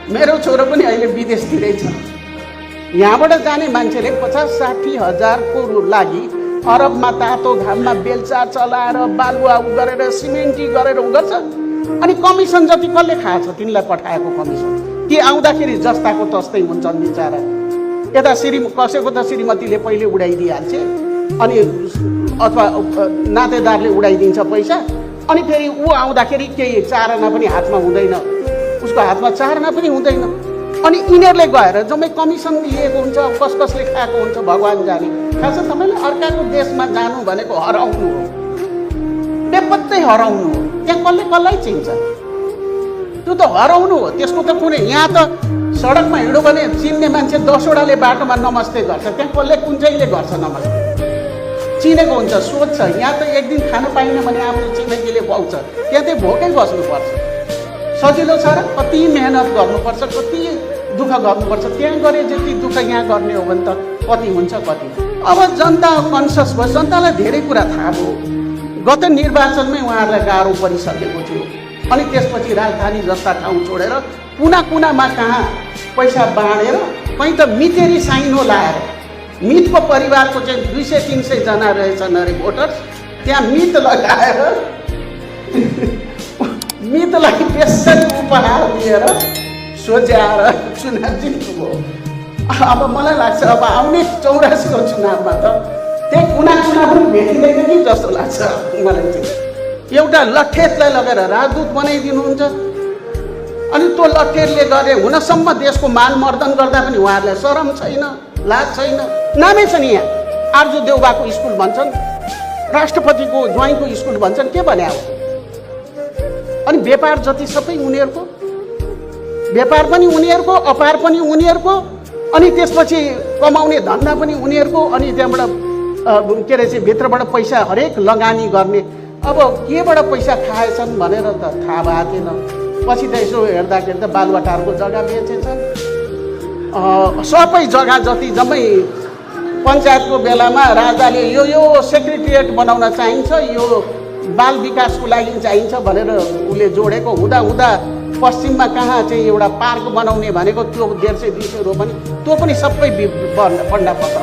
मेरो छोरो पनि अहिले विदेशतिरै छ। यहाँबाट जाने मान्छेले 50-60 हजारको लागि अरबमा तातो घाममा बेलचा चलाएर बालुवा गरेर सिमेन्टी गरेर गर्छ। अनि कमिसन जति कसले खान्छ? तिनलाई पठाएको कमिसन। ती आउँदाखेरि जस्ताको तस्तै हुन्छन् बिचारा। यता कसैको त श्रीमतीले पहिले उडाइदिइहाल्छ, अनि अथवा नातेदारले उडाइदिन्छ पैसा, अनि फेरि ऊ आउँदाखेरि केही चारना पनि हातमा हुँदैन, उसको हातमा चारना पनि हुँदैन। अनि यिनीहरूले गएर जम्मै कमिसन लिएको हुन्छ। कसले खाएको हुन्छ भगवान् जाने। खास तपाईँले अर्काको देशमा जानु भनेको हराउनु हो, बेपत्तै हराउनु हो। त्यहाँ कसलाई चिन्छ? त्यो त हराउनु हो। त्यसको त कुनै, यहाँ त सडकमा हिँड्यो भने चिन्ने मान्छे 10वटाले बाटोमा नमस्ते गर्छ, त्यहाँ कुन चाहिँले गर्छ नमस्ते? चिनेको हुन्छ, सोध्छ। यहाँ त एक दिन खान पाइनँ भने आफ्नो छिमेकीले पाउँछ, त्यहाँ चाहिँ भोकै बस्नुपर्छ। सजिलो छ र? कति मेहनत गर्नुपर्छ, कति दुःख गर्नुपर्छ। त्यहाँ गरे जति दुःख यहाँ गर्ने हो भने त कति हुन्छ कति। अब जनता कन्सियस भयो, जनतालाई धेरै कुरा थाहा भयो। गत निर्वाचनमै उहाँहरूलाई गाह्रो परिसकेको थियो। अनि त्यसपछि राजधानी जस्ता ठाउँ छोडेर कुना कहाँ पैसा बाँडेर कहीँ त मितेरी साइनो लाएर, मितको परिवारको चाहिँ 200-300 जना रहेछन् अरे भोटर्स, त्यहाँ मित लगाएर मितलाई त्यसरी उपहार दिएर सोझ्याएर चुनाव जित्नुभयो। अब मलाई लाग्छ अब आउने 84 को चुनावमा त त्यही कुना पनि भेटिँदैन कि जस्तो लाग्छ मलाई चाहिँ। एउटा लठेतलाई लगेर राजदूत बनाइदिनुहुन्छ। अनि त्यो लठेतले गरे हुनसम्म देशको मान मर्दन गर्दा पनि उहाँहरूलाई शरम छैन, लाज छैन। नामै छ नि यहाँ, आर्जु देउबाको स्कुल भन्छन्, राष्ट्रपतिको ज्वाइँको स्कुल भन्छन्, के भने अब? अनि व्यापार जति सबै उनीहरूको, व्यापार पनि उनीहरूको, अपार पनि उनीहरूको, अनि त्यसपछि कमाउने धन्दा पनि उनीहरूको। अनि त्यहाँबाट के अरे चाहिँ भित्रबाट पैसा हरेक लगानी गर्ने। अब केबाट पैसा खाएछन् भनेर त थाहा भएको थिएन। पछि त यसो हेर्दाखेरि त बालुवाटारको जग्गा बेचेछन्। सबै जग्गा जति जम्मै पञ्चायतको बेलामा राजाले यो सेक्रेटेरिएट बनाउन चाहिन्छ, यो बाल विकासको लागि चाहिन्छ भनेर उसले जोडेको हुँदा पश्चिममा कहाँ चाहिँ एउटा पार्क बनाउने भनेको त्यो 150-200 रोपनी, त्यो पनि सबै बन्दापत्र